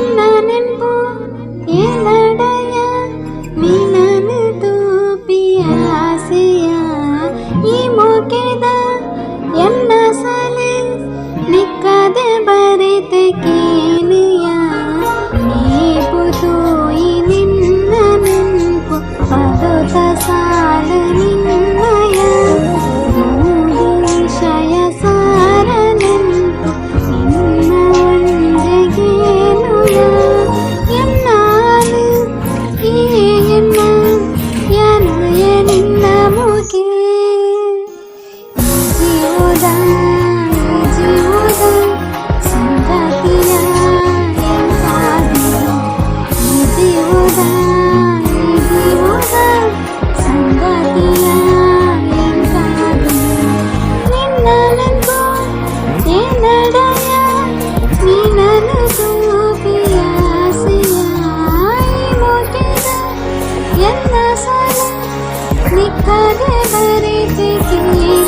ನಿನ್ನ ನೆಂಪು ಎನಡಯ, ನಿನ್ನನು ತೂಪಿ ಆಸೆಯ. ಈ ಮೋಕೆದ ಎನ್ನ ಸಲೆ ನಿಕ್ಕದೆ ಬರೆತೆ ಕೇನಿಯ. ಮೇಪು ತೂಯಿ ನಿನ್ನ ನೆಂಪು, ಪದೊತ ಸಾಲ ನಿನ್ನಯ. ನೂದು ವಿಷಯ ಸಾರ ನೆಂಪು, ನಿನ್ನ ಒಂಜೆಗೇನುಯ. ಎನ್ನಾನು ಈ ಎನ್ನ ಯಾನುಯ ನಿನ್ನ ಮೋಕೆ. ಈ ಜೀವದ, ಈ ಜೀವದ ಸಂಗಾತಿಯ ಎಂಕಾದೆ. ಈ ಜೀವದ, ಈ ಜೀವದ ಸಂಗಾತಿಯ ಎಂಕಾದೆ. ನಿನ್ನ ನೆನಪು ಎನ್ನಡಯ, ನಿನ್ನನು ತೂಪಿ ಆಸೆಯ. ಈ ಮೋಕೆದ ಎನ್ನ ಸಾಲ ನಿಕ್ಕದೆ ಬರೆತೆ ಕೇನುಯ.